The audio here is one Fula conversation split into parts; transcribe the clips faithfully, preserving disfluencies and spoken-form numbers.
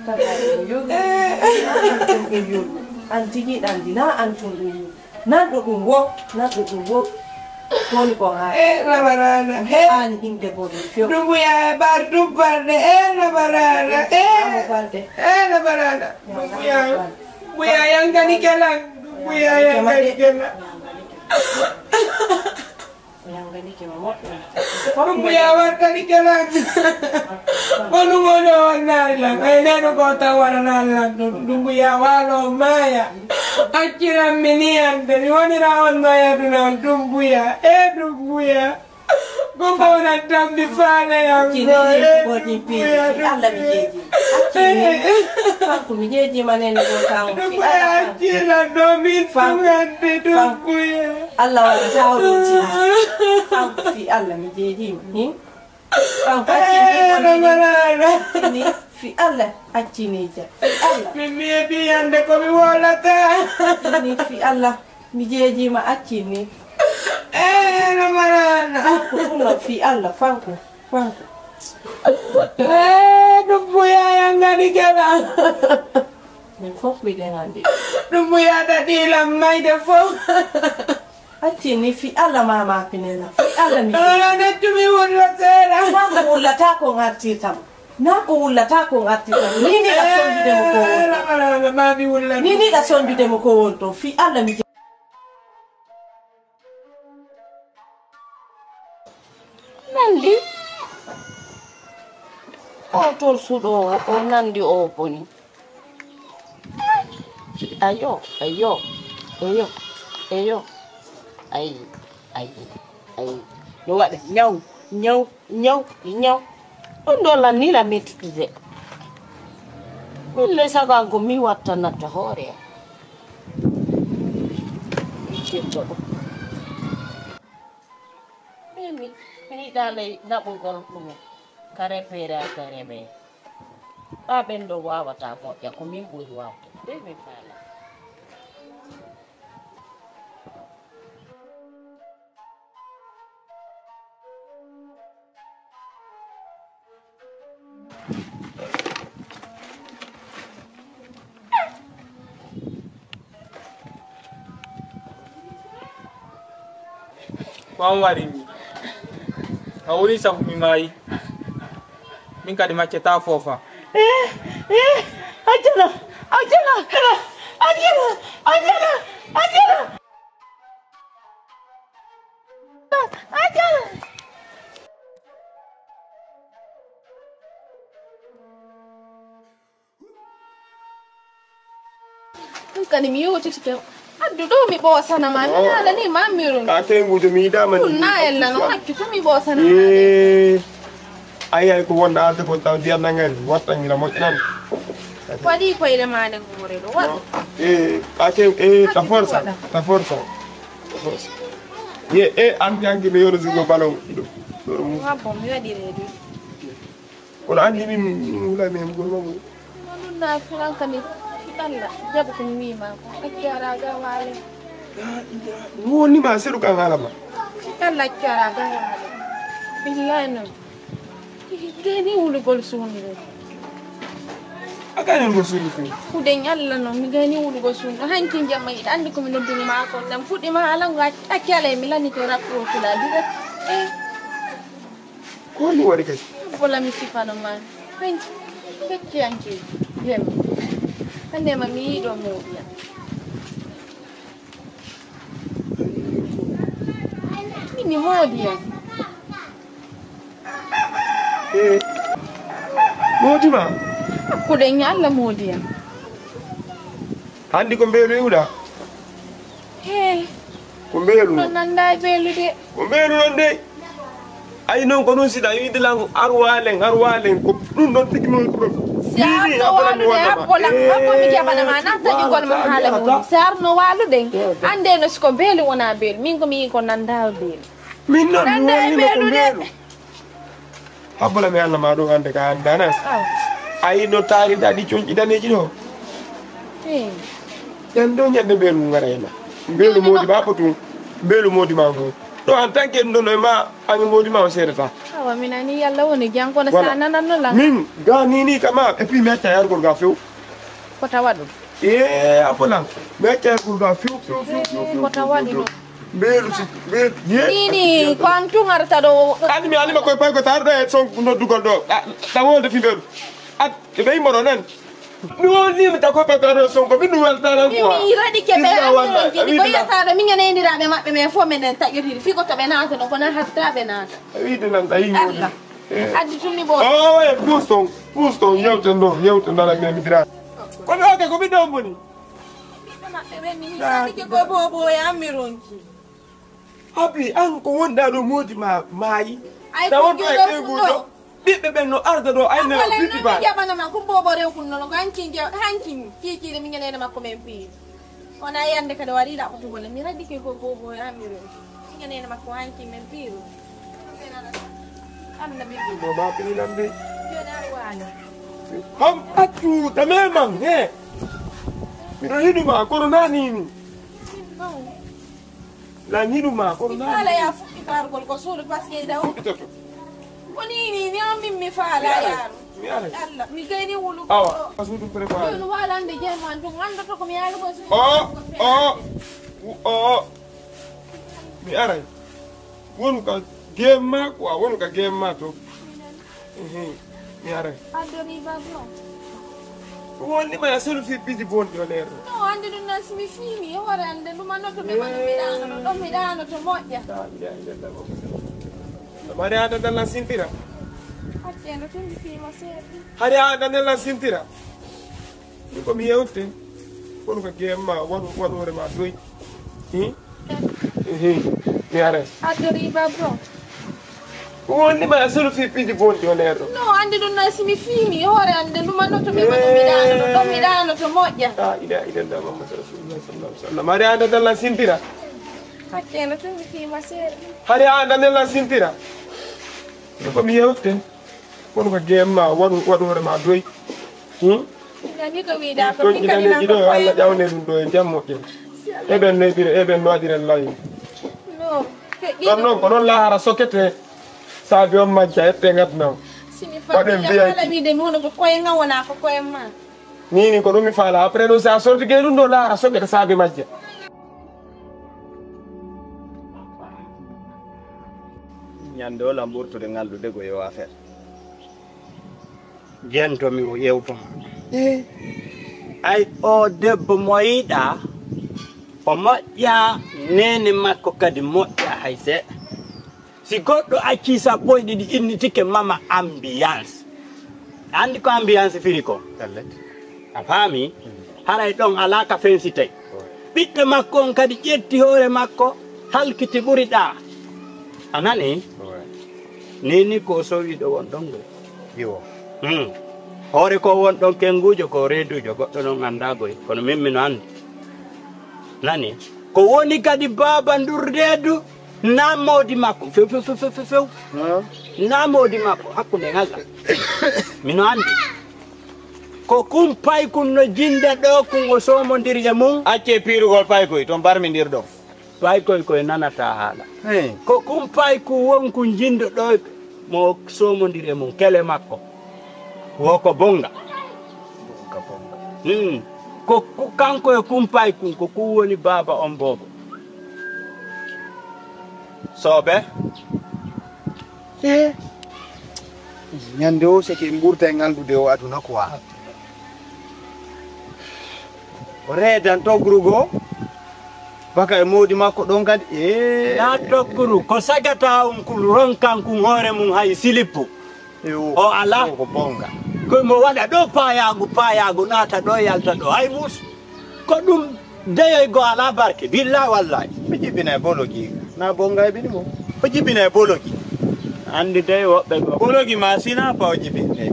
Kala ɗum yowi. An tigi ɗan di na an tun ɗum yowi. Nan ɗo ɗum wo, nan ɗo ɗum wo. Koni ko ha. Eh, Ramarana. Eh. An inde bo ɗum fiyo. Ɗum buya e bar dubbarde. Eh, Ramarana. Eh. Amo balde. Eh, Ramarana. Ɗum buya. Buya yangani kelan. Ɗum buya yangani kelan. Ko yangani ke ma moƴƴo. Ɗum buya wartani kelan. Ko ɗum woni o wannari lan. Ay, neno ko taw waɗanani lan ɗum. Ɗum buya walo maya. Acciran mi ni ande. Mi wonira on maya duna on. Ɗum buya. E ɗum buya. Ko fawnan tan mi faale yam. Accini ɗin ko ɗin piiji. Fi Allah mi jeeji. Accini. Fanku mi jeeji ma nene ko kan. Ɗum fi Allah. Accina ɗo min tungande ɗum buya. Allah wala tawɗo tina. Fanku fi Allah mi jeeji ma. Hin? Fanku accini. Accini fi Allah accini ja. Fi Allah. Min mi yebi yande ko mi wolata. Accini fi Allah. Mi jeeji ma accini. Eh, no marana. Fanku ɗum no fi Allah fanku. Fanku. Eh, ɗum buya yangani kala. Min fof miɗen anndi. Ɗum buya daɗi lam mayde fof. Accini fi Allah mama pinela. Fi Allah mi. Ala nettumi wullo seeɗa. Fanku wullata ko ngartirtam. Na ko wullata ko ngartirtam. Ni ni ka sonjude mo ko wonto. Ni ni ka sonjude mo ko wonto. Fi Allah mi. Nandi o tol suɗo o nandi o boni. Ayo, ayo, ayo, ayo. Ayi, ayi, ayi. No waɗa ñaw, ñaw, ñaw, ñaw. Ɗum ɗo lan ni la mettitude. Min le sago an ko mi watta natta hoore am. Cetto ɗum. Min mi, mi yiɗaa ley naɓugol ɗum. Kare feere a kare ɓe. Ɓaa ɓen ɗo waawata moƴƴa ko min ɓuri waawde. Ɓe mi faala. Ko an waɗi mi. A woni sabu mi maayi. Min kadi mi accata foofa. Eh, eh, ajjana, ajjana, ajjana, ajjana, ajjana. Ajjana. Ɗum kadi mi yewtitike. Addu ɗo mi ɓoosana ma. Mi haala ni ma miron. Ka tengujo mi yiɗa man. Ɗum na ella no hakki to mi ɓoosana ma. Eh. Ay, ay, ko wonɗa arde kon taw ndiyam nangani. Watta ngira moƴƴan. Waɗi koyɗe ma nde gore ɗo. Waɗi. Eh, ka ten, eh, ta forsa. Ta forsa. Ta forsa. Ye, eh, an piyanki no yoro zugo balon. Ɗo, ɗo, ɗo. Wabbo, mi waɗi reedu. Kono anndi min, min wulay mi hemgol ma mum. Ɗum na filan kadi fi Allah jaɓu ko mi wiima ko. Acci ara ga waale. Ɗum woni ma seeɗu kan haala ma. Fi Allah acci ara ga waale. Billahi noon. Gayni wulugol suudu. A gayni wulugol suudu fuu. Kuɗen Allah noon, mi gayni wulugol suudu. Hanki jamma yiɗa anndi ko mi noddumi ma ko. Nan fuɗɗi ma haala ngo acci ala e mi lannito rakko o tula direct. Eh. Ko woni waɗi kadi? Bola mi sifano ma. Fecci, fecci anki. Yem. Hannde ma mi yiɗo moɗiya. Mini moɗiya. Eh. Moɗi ma? Hakkude ñalla moɗiya. Hannde ko mbeelu iwɗa? He. Ko mbeelu. Ɗon nannda e beelu de. Ko mbeelu noon de. Ayi noon ko ɗum siɗa wiide lan ar waalen, ar waalen ko ɗum ɗon tigi noon ɗum. Si arno waalude habbo lan habbo mi jaɓana ma nan taƴugol ma haala mum. Si arno waalude annde no siko beelu wona beelu min ko mi yii ko nannda e beelu. Min noon mi wonino ko mbeelu. Habbola mi Allah ma ɗum annde ka anndanan. Ayi no taariɗa ɗi coñƴi daneeji ɗo. Ɗen ɗo ñande mbeelu ngu ngara hena. Mbeelu moodi ma ko tun. Mbeelu moodi ma ngu. Ɗo en tant que ɗum ɗo no e ma, an e moodi ma o seedata. Awa, mi nani yalla woni jam, kono sa nananno lan. Min, ga ni ni kama, et puis mi acca yargol ga few. Ko tawa ɗum? E, apo lan. Mi acca yargol ga few, few, few, few, few, ko tawa ɗum ɗo? Mbeeru si, mbeeru, ye? Ni ni, ko an tun arata ɗo. Ani mi, ani ma koye pay ko tar ɗo e son noddugol ɗo. Ɗa, ɗa wonde fi mbeeru. At, ɓe ɓe yimmoɗo nan. Mi wonniima tako pekaro Sonko, min ɗum weltanan quoi. Mi raɗike ɓe. Illa wallah, amino jini ko yiyataɗo min e neeniraaɓe maɓɓe men fof minen taƴodiri, fii ko to ɓe naata ɗon, kono hatta ɓe naata. A wiide nan, a yii woni. Addi tun ni ɓooy. O, e puus ton, puus ton, yewten ɗo, yewten ɗo, mi, mi dira. Ko mi oke, ko mi ɗon boni. Ɓiɓɓe maɓɓe ɓen ni, mi raɗike ko bobo e ammi ronki. Abi, an ko wonɗa ɗo moodi ma maayi. Ay, tawa ko ɗo e ɓeyngu ɗo. Ɓiɓɓe ɓen no arda ɗo, ay, nana pitti ba. Jaɓana ma ko bobo rew kun nono, ko hankin je, hankin kikiire mi ñanene makko men piiri. Ona yande kada wari la ko tugole, mi radike ko bobo ya mi rew. Mi ñanene makko hankin men piiri. Annabi. Mo ma piilam bi. Jona wala. Ham accu tame man he. Mi ɗo yiɗuma kono nani ni. La ñiɗuma kono mi faala ya fuɗɗi faarugol ko suudu parce que da fuɗɗitoto. Ko ni ni ni on min mi faala ya. Mi ara. Allah mi gayni wulu. Awa ka suudu préparé. Ɗum walande jeeman ɗum anndoto ko mi yaali ko suudu. O o o mi aray. Wonu ka gemma quoi, wonu ka gemma to. Ehe, mi aray. Addori bablo. Wonni ma selu fi piji bonɗi o leer. No ande ɗum nan simi fimi e hoore ande ɗum annoto ɓe mano mi ɗanoto ɗon mi ɗanoto moƴƴa. Mari ada dan la sintira. Acceno tun mi fima seeɗa. Hari ada dan la sintira. Ɗum ko mi yewte. Kono ko gemma waɗu waɗore ma doy. Hi. Hi. Mi aray. Addori bablo. Wonni ma sulu fi piji bonti o leer ɗo. No ande ɗum nan simi fimi e hoore ande ɗum annoto mi mano mi ɗanoto ɗon mi ɗanoto moƴƴa. La ilaha illallah Muhammad rasulullah sallallahu alaihi wasallam. Hari ada dan la sintira. Hakkeno tun mi fima seeɗa. Hari ada dan la sintira. Ɗum ko mi yewte. Kono ko gemma waɗu waɗore ma doy. Hmm? Nani ko wiɗa ko min kadi nan ko Allah ƴawne ɗum ɗo e jam moƴƴen. Eɓen neɓira eɓen no waɗiren layi. No. Ɗon noon ko noon laara sokete. Saabi on majja ette ngadna. Simi faɗen vip. Ala wiide mi hono ko koye ngam wona ko koye ma. Ni ni ko ɗum mi faala après ɗum sa sorti ge ɗum ɗo laara sokete saabi majja. Ñande o lan ɓurtude ngalɗude ko yo affaire. Jento mi o yewto. Ay o debbo mo yiɗa o moƴƴa nene makko kadi moƴƴa hay seeɗa. Si goɗɗo acci sappo e ɗiɗi innitike mama ambiance. Andi ko ambiance firi ko? A faami? Haray ɗon alaa ka fensitay. Ɓiɗɗo makko on kadi ƴetti hoore makko halkiti ɓuri ɗaa. A nani? Nini ko sowi ɗo won ɗon ngol. Iwo. Hmm. Hoore ko won ɗon kenguujo ko reeduujo goɗɗo non anndaa goy kono min mino anndi. Nani? Ko woni kadi baaba ndur reedu naa moodi makko few few few few few. Naa moodi makko hakkunde ngalla. Mino anndi. Ko kun paykun no jinda ɗo kun o somondiri e mum. Acce piirugol paykoy to mbarmindirɗon. Paykoy koy nanata haala. Ko kun paykun wonkun jindo ɗo mo somondiri e mum kele makko. Wo ko bonga. Hmm. Ko ku- kanko e kun paykun ko kun woni baaba on boobo. Soobe. E ñande o seke en ɓurta e ngaldude o aduna quoi. O reedan togrugo baka e moodi makko ɗon kadi e na togguru ko sagata on kun ronkan kun hoore mum hay silippu. O ala ko bonga. Ko mo waɗa ɗo payagu payagu naata ɗo yalta ɗo hay mus. Ko ɗum deyoy go ala barke billa wallahi. O jibina e bologi na bonga e bini mo. O jibina e bologi. Andi dey woɓɓe go bologi ma sina pa o jibinde.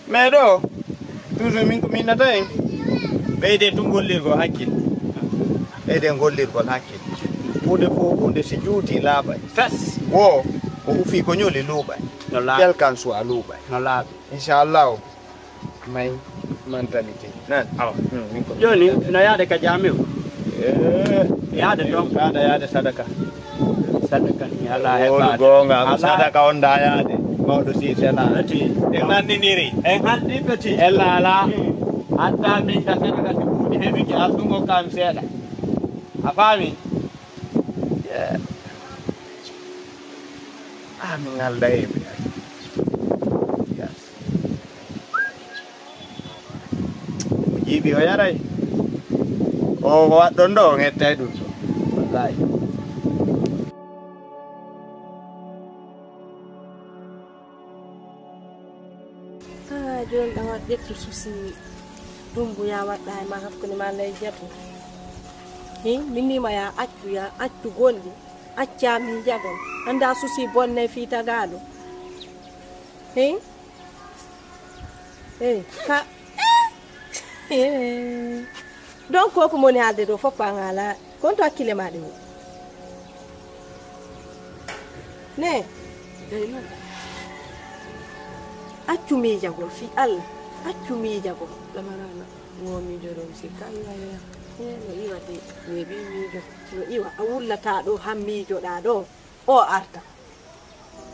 Mais ɗo toujours min ko minnata en. Ɓeyde tun gollirgol hakkil. Ɓeyde gollirgol hakkil. Hunde fof hunde si juuti laaɓay fes. Wo o ufi ko ñoli luuɓay. Tel kan suwa luuɓay. No laaɓi. Inchallahu. May mentalité nan awa. Joni no yaade ka jamiu. Yaade ton kaɗa yaade sadaka. Woodu goonga, ko sadaka on daayaade. Mawɗo si sela. En nanndiniri. En haldi peti. Ella ala. Hatta min ka sadaka si ɓuuɗi heɓi ki arɗungo kam seeɗa. A faami? Ah, min alda e mi. Yes. Mo jiiɓi o yaray. O ko waɗɗon ɗo, o ŋettay ɗum. Wallahi. Ah, jooni ɗan waɗ ƴettu susi ɗum buya waɗɗa e ma hakkunde ma lay jatu. Hi, min nima ya accu, ya accu gonɗi. Acca mi jagol. Anda susi bonne fi tagaɗo. Hi? Hey, ka. Donc, ko ko moni haalde ɗo fof ko an ala. Kon to hakkille ma ɗe woni. Ne? Eyi, non. Accu miijagol fii Allah. Accu miijagol. Ɗamarana, ngo miijoɗon si kayaya. Eh, no iwa de. Weɓi miijo. No iwa, a wullata ɗo, han miijoɗa ɗo. O arta.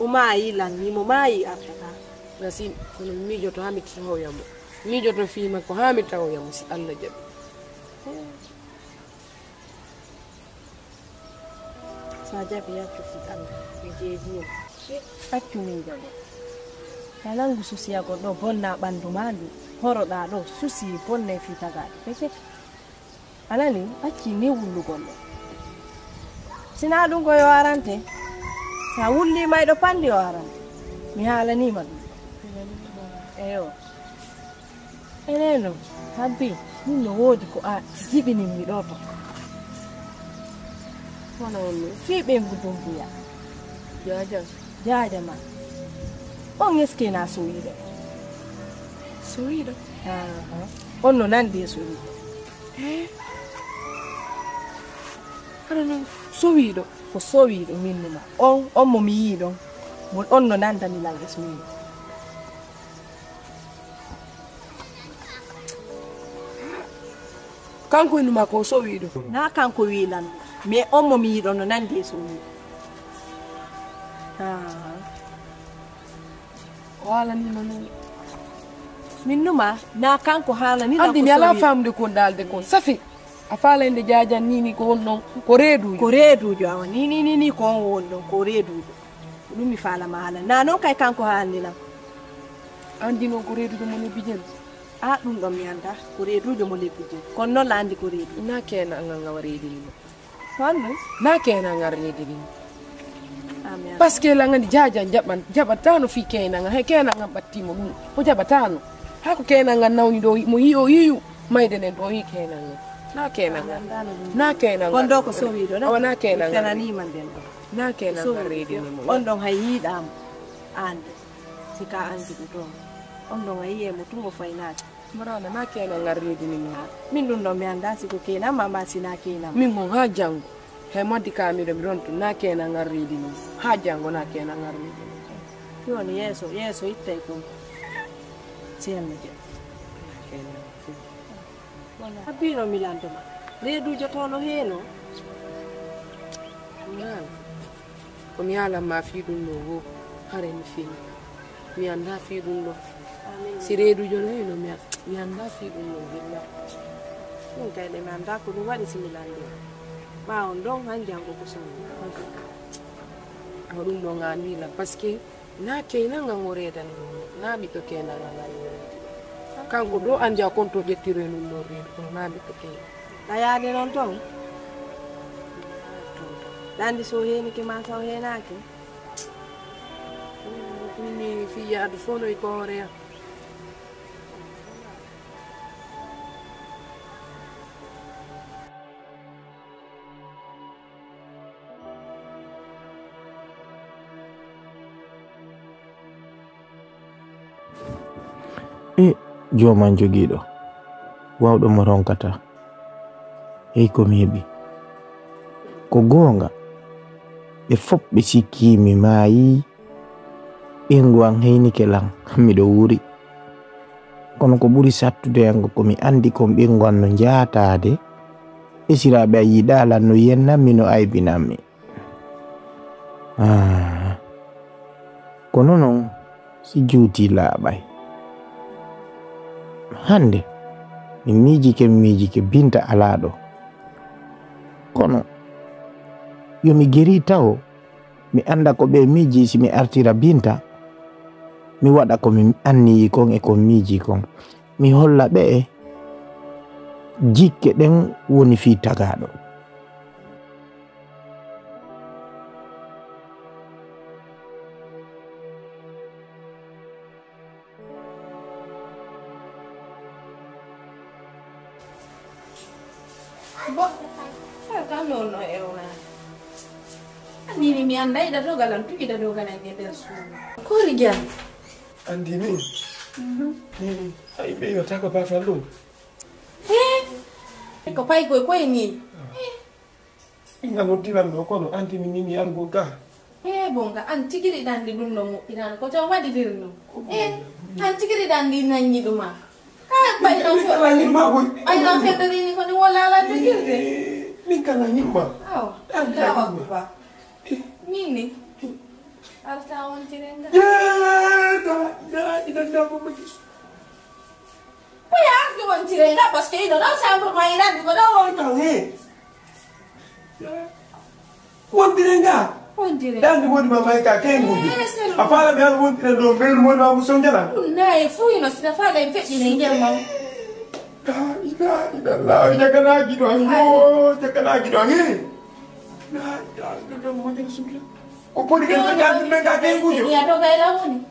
O maayi lan, ni mo maayi artata. Yasin, kono miijoto haa mi tawoya mo. Miijoto fii makko haa mi tawoya mo, si Allah jaɓi. Sa jaɓi, accu fii Allah, mi jeejima. Accu miijagol. Ka nangu susiyagol ɗo bonna ɓandu ma ndu. Horoɗa ɗo, susi bonne fii tagaɗo. Pece. A nani? Acci ni wullugol ɗo. Sina ɗum ko yo arante. Sa wulli mayɗo panndi o arante. Mi haalanima ɗum. Eyo. Eneno, habbi, min no woodi ko a jiɓinimmi ɗo to. Wona on ni. Fii ɓeyngu Dumbuya. Jaaja. Jaaja ma. On eskena sowiiɗo. Sowiiɗo? Aha. On no nandi e sowiiɗo. Eh? Aɗa no sowiiɗo? Ko sowiiɗo min numa. On, on mo mi yii ɗon. Mo on no nandani lan e sowiiɗo. Kanko e numa ko sowiiɗo? Na kanko wii lan. Mais on mo mi yii ɗon no nandi e sowiiɗo. Ah. O haalanima min. Min numa, na kanko haalani lan. Andi ko mi alaa sowiiɗo. Famde kon daalde kon. Safi. A faala inde jaajan ni, ni ko won ɗon, ko reeduujo. Ko reeduujo, awa. Ni, ni, ni, ni ko on won ɗon, ko reeduujo. Ko ɗum mi faala ma haala. Na noon kay kanko haalni lan. Andi noon ko reeduujo mo lebbi jen. A ɗum ɗon mi anda, ko reeduujo mo lebbi jen. Kono noon la andi ko reeduujo. Na keenan ngal nga wa reedini mo. Honno? Na keenan ngal reedini mo. Amin. Parce que la ngani jaaja jaɓan, jaɓatano fii keenan ngal. He keenan ngal ɓattimo ɗum. O jaɓatano. Haa ko keenan ngal nawni ɗo, mo yi o yiyu. Mayde nden ɗo yi keenan ngal. Na keenan ngal. Na keenan ngal. Kon ɗo ko sowiiɗo na? Awa na keenan ngal. Fenanima nden ɗo. Na keenan ngal reedini mo. On ɗon hay yiiɗamo. Ande. Si ka andi ɗum ɗon. On ɗon a yi'e mo tun o faynaaki. Mbarana, na keenan ngal reedini mo. Min ɗum ɗon mi anda si ko keenan ma, ma si na keenan. Min mon haa jango. He maddi ka miɗo mi rontu, na keenan ngal reedini mo. Haa jango na keenan ngal reedini mo. Jooni yeeso, yeeso ittay kon. Ceerno Jam. Keenan. Habbino mi lanndo ma. Reeduujo to no heeno? Naam. Ko mi haalan ma fii ɗum ɗo woo, hare mi fini. Mi anndaa fii ɗum ɗo. Amin. Si reeduujo no heeno, mi an-, mi anndaa fii ɗum ɗo, billa. Ɗum kay ɗe mi anndaa ko ɗum waɗi si mi lanndo. Ɓaawo ɗon han janngo ko soni. Awa ɗum ɗo nga anndi lan, parce que na keenan ngal ngo reedani ɗum, na ɓiɗɗo keenan ngal ngal ngo reedi. Kanko ɗo anndi a konto ƴettiroy ɗum ɗo reedu, kono na ɓiɗɗo keenan. Ɗa yaade noon toon? Ɗa anndi so o heenike ma, so o heenaaki? Min mi fii yaadu fof no e koore am. E jooman jogiiɗo, waawɗo mo ronkata, hey ko mi heɓi. Ko goonga, ɓe fof ɓe sikki mi maayi, ɓeyngu am heynike lan, miɗo wuuri. Kono ko ɓuri sattude am ko mi anndi kon ɓeyngu am no njaataade, esiraaɓe a yiɗaa lan no yennammi no aybinammi. Ah, kono noon, si juuti laaɓay. Hannde, mi miijike, mi miijike Binta alaa ɗo. Kono, yo mi geri tawo, mi annda ko ɓe miiji si mi artira Binta, mi waɗa ko mi anniyi kon e ko miiji kon. Mi holla ɓe e jikke ɗen woni fii tagaaɗo. Bo, eh, kam noon no ewnaade. Anndini mi annda ida dogalan, tu ida dogalan e nder suudu. Kori jam. Anndini? Mhm. Ni, ay, ɓe yo taka bafal ɗum. Eh, ko pay koy koy ni. Ɓingal noddiran ɗo kono anti mi nini argol ga. He bonga an tigiri ɗan ɗi ɗum ɗo moƴƴirano ko taw waɗi ɗirin ɗum. E an tigiri ɗan ɗi nanñi ɗuma. Ka ɓay ɗon fe- ɓay ɗon feddori ni ko ɗum wala ala tigirde. Min kala himma. Awa. An dawa kuba. Min ni. Arta on tirenga. Yee ta da ina da ko majis. Ko yaafde wontire nga, parce que ino ɗo chambre ma irande ko ɗo woni. Taw he. Wontire nga. Wontire. Dande woni ma may ka kay ngudu. A fala mi an wontire ɗo, ɓeyru woni ma ko sonjana. Ɗum nayi fuu ino sina fala en feƴƴine ngel ma. La ilaha illallah, jakana giɗo an. Yo, jakana giɗo an he. La ilaha illallah, mo ngel sumla. Ko podi ngel feƴƴade men ka kay ngujo. Ya to gayla woni.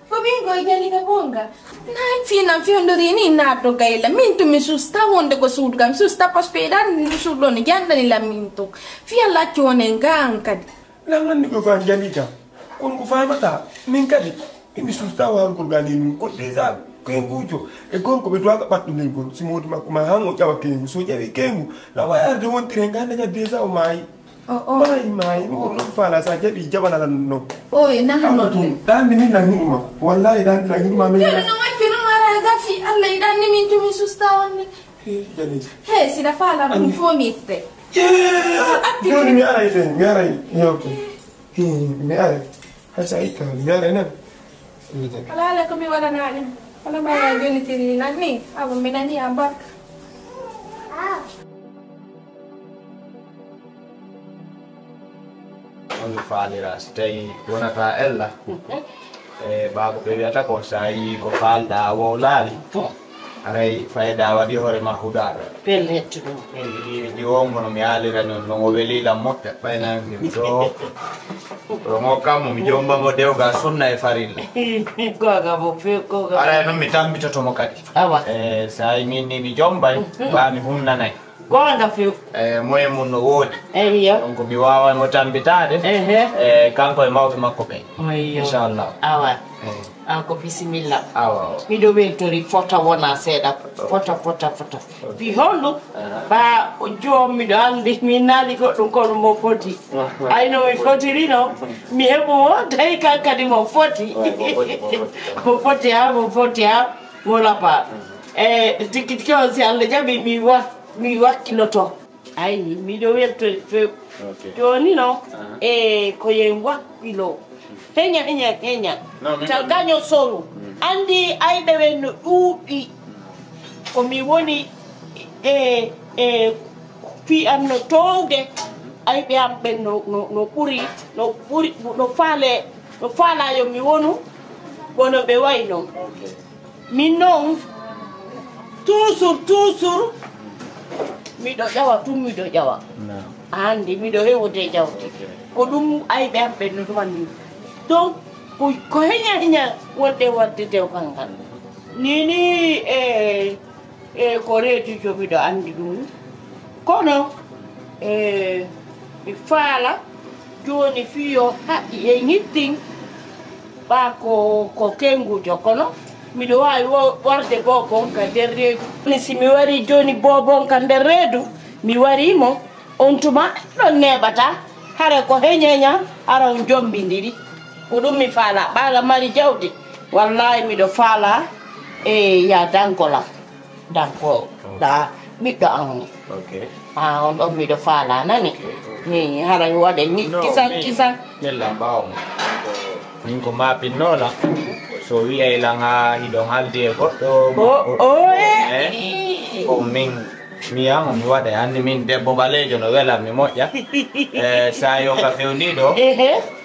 Ko min koye jali ka bonga. Nan finan fewndori ni na dogayla min to mi susta wonde ko suudu kam susta parce que dan ni suudu ni jandani la min to. Fi Allah cone ngan kadi. Lan anndi ko fan jali kam. Kon ko famata min kadi. Imi susta wan ko gani min ko déjà. Ko en gujo e gon ko be duwa ka battu ngel gon si modi makko ma han o jawa kengu so jawi kengu la wa arde wontire nganda ja déjà o mayi. O o. Mayi mayi mi ko ɗum faala sa jaɓi jaɓanalan non. O e naha non ɗum ɗandi min nan hinuma. Wallahi ɗandi nan hinuma min. Ɗum no waccu ɗum ara gafi Allah e ɗanni min tumi susta on ni. Jani. He sida faala ɗum fo mi itte. Joni mi aray ten mi aray yewte. Mi aray. Hay sa itta mi aray nan. Alaa alaa ko mi waɗanaa ɗum. Hono mbaɗa jonnitiri nan ni? Awa mi nani a barka. On mi faalira si tawi wonata ella. E ɓaako ɓe wiyata ko so a yii ko faalɗa a wowlaali. Aray fayda waɗi hoore ma huɗaaɗo. Pellet ɗum. Ɗi wongo no mi haalira non no o weli lam moƴƴa ɓaynanke ɗo. Ɗo mo kammo mi jomba mo dewgal sunna e farilla. Goga mo fe goga. Aray non mi tambitoto mo kadi. Awa. E sa min ni mi jombay ba mi hunnanay. Goga fe. E moye mun no woodi. Eyyo. Donc mi wawa mo tambitaade. Ehe. E kanko e mawɓe makko ɓe. Eyyo. Inchallah. Awa. An ko bisimilla. Awa. Miɗo weltori fota wona seeɗa. Fota fota fota. Fi honɗum? Ba o joom miɗo anndi min naali goɗɗum kono mo foti. Ay no mi fotiri no mi heɓu o tawi kan kadi mo foti. Mo foti ha mo foti ha mo lapa. E tigi tigi on si Allah jaɓi mi wa mi wakkiloto. Ayi miɗo weltori few. Jooni no e ko yen wakkilo heña heña heña. Tan kaño soru anndi ayɓe ɓen no ɗuuɗi. Ko mi woni e e fii am no toowde. Ayɓe am ɓen no no no ɓuri no ɓuri no faale no faalaa yo mi wonu. Wono ɓe wayi non. Min noon toujours toujours miɗo ƴawa tun miɗo ƴawa. Anndi miɗo hewde ƴawde. Ko ɗum ayɓe am ɓen no ɗumanmi. Donc ko ko heña heña wonde wadde dewgal ngal. Nini e e ko reedujo miɗo anndi ɗum. Kono e mi faala jooni fii yo haɗi e ñittin. Ɓaa ko ko kennguujo kono miɗo waawi warde boobon ka nder reedu. Ni si mi warii jooni boobon ka nder reedu mi warii mo on tuma ɗon neeɓata. Hara ko heñeña hara on jommbindiri. Ko ɗum mi faala ɓaaga mari jawdi. Wallaahi miɗo faala e ya dankola danko ɗa ɓiɗɗo an. Ah, on ɗon miɗo faala nani. Ni hara waɗe ni kisan kisan. Yalla ɓaawo. Min ko maapinnola. So wi'ay lan ha hiɗon haldi e goɗɗo. O o e. Ko min mi yaama mi waɗa hannde min debbo ɓaleejo no welam mi moƴƴa. E sayo ka fewndi ɗo.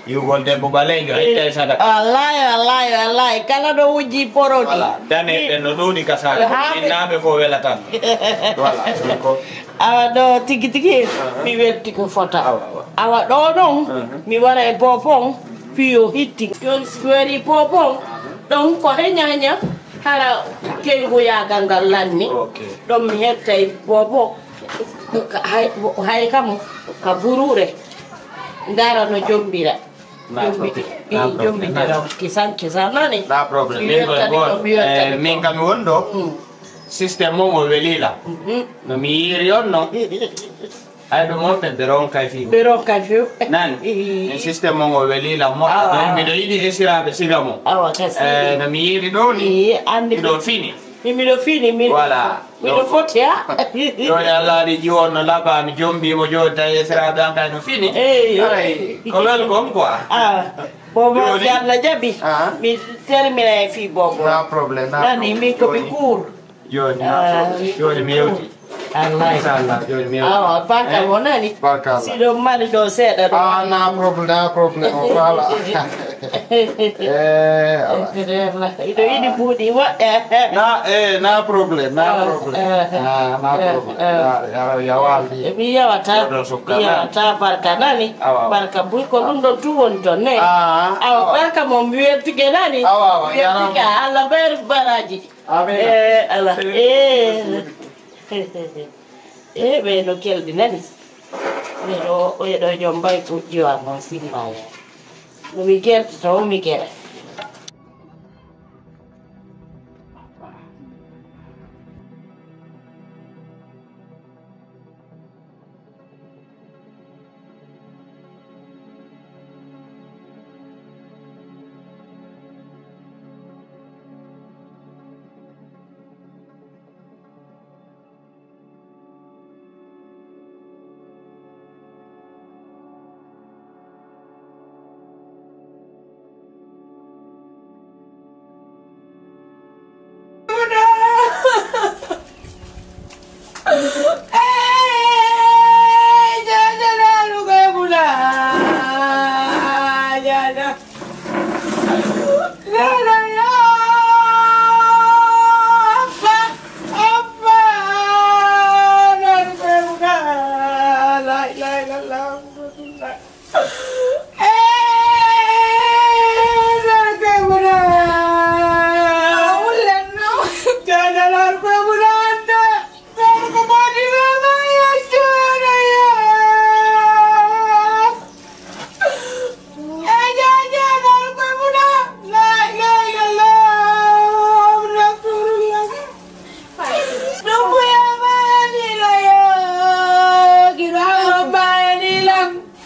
Yugol debbo ɓaleejo ittay sadaka. Wallahi wallahi wallahi kala ɗo wujji porodi. Voilà. Dane ɓen no ɗuuɗi ka saaka. Innaaɓe fof welatan. Voilà. Awa ɗo tigi tigi mi welti ko fota. Awa ɗo ɗon mi wara e popon piyo hitti. Joni si wari popon ɗon ko heña heña hara keygu yaagal ngal lanni. Ɗon mi hettay popon. Hay kam ka buruure. Ndara no jombira. Jombitira kisan kisan nani. Na problème. Min kam mi woni ɗo. Système mon o welila. No mi yiiri on no. Hay ɗum on ɓe ɓe ronkay fiw. Ɓe ronkay fiw. Nani. Min système mon o welila mo. Miɗo yiɗi esiraɓe siga mo. Awa kasi. No mi yiiri ɗo ni. Andi miɗo fini. Miɗo fini miɗo. Voilà. Miɗo foti ha. Joni Allah waɗi jiwon no laba mi jombi mo joni tawi esiraɓe an kay no fini. Aray ko welcome quoi. Bobo si Allah jaɓi mi termina e fii bobo. Na problème na. Nani min ko mi cour. Joni na problème joni mi yewti. Allah. Inchallah joni mi yewti. Awa barka mo nani. Barka Allah. Siɗo mari ɗo seeɗa ɗo. Ah na problème na problème o fala. Eh, ala. Iɗo yiɗi buuɗi woɗɗe. Na eh na problème na problème. Ah na problème. Ya ya waldi. Mi yewata. Mi yewata barka nani. Barka buy ko ɗum ɗon tu woni ton ne. Awa barka mo mi weltike nani. Awa awa. Weltike Allah ber baraji. Amin. Eh ala. Eh. E ɓe no kelɗi nani. Ɓe ɗo ɓe ɗo jombay puɗɗi wa mon simmaya. No mi kelɗi to mi kere.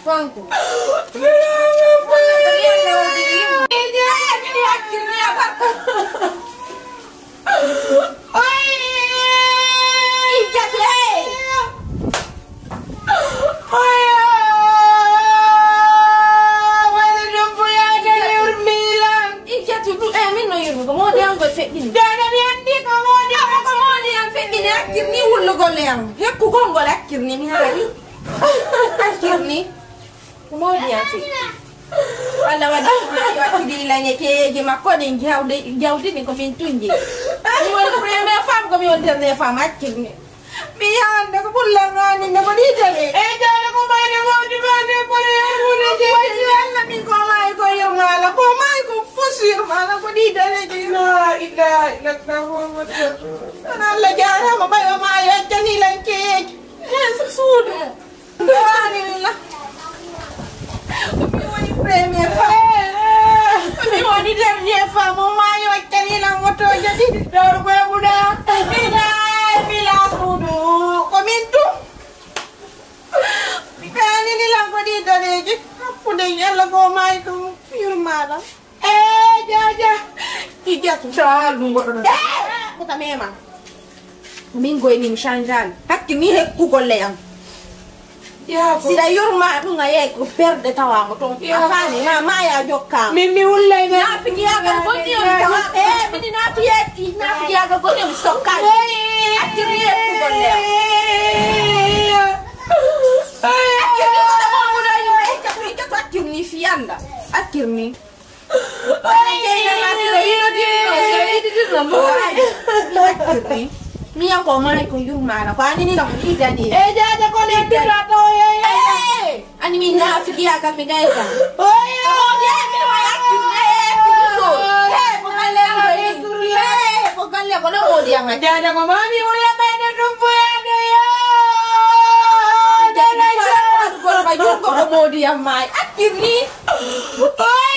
Fanko. Min no yurmi ko moodi an koye feƴƴini. Dada mi anndi ko moodi an. Ko moodi an feƴƴini accirni wullugol e am. Hekkugol ngol accirni mi haali. Accirni. Ko moodi an feƴƴini. Allah waɗi waɗi lañe keyeeji makko ɗin jawdi jawdi ɗin ko min tunji. Mi woni première femme ko mi woni dernière femme accirni. Mi yaande ko ɓullan aninde ko ɗiitani. E jawle ko mayde wawdi ma debbo ne yarmude jeeɗi. Wayde Allah min ko maayi ko yurmaala ko maayi ko fos yurmaala ko ɗiitani. La ilaha illallah Muhammad rasulullah. Tan Allah jaarama ɓayo ma yaccani lan keyeeji. Heen so suudu. Alhamdulillah. Mi woni première femme. Mi woni dernière femme. O maayi waccani lan motooje ɗiɗi. Dawro koye ɓuɗa. Bilaay bila suudu. Ko min tu. Mi kaanini lan ko ɗi daneeji. Hakkunde yalla ko maayi ɗum. Yurmaɗam. Eh, Jaaja. Ijatu. Saalum goɗɗo ɗo. Eh, ko ta mema. Min goyni mi changeani. Hakki ni hekkugol le am. Siɗa yurma ɗum a yehi ko berde tawaama toon. A faami ma ma ya jokkaama. Min mi wullay na. Naafigiyaagal gonni on tawaama. Eh, mini naafiyaagal gonni on sokkaani. Accirni yettugol le. Accirni ko ɗo mo wuɗo yimɓe hecca ko hecca to accirni fiyanda. Accirni. Miyan ko maay ko yurmaana ko anini na ko idani. E jaaja ko ne tira to ye. Ani min na figiya ka mi dai ka. Oya. Ko dia mi wa ya ki ne. He ko galle ko ni. He ko galle ko no ko dia ngai. Jaaja ko mami wala be ne dum boya de yo. Jaaja ko ko modi yamai. Akirni. Oya.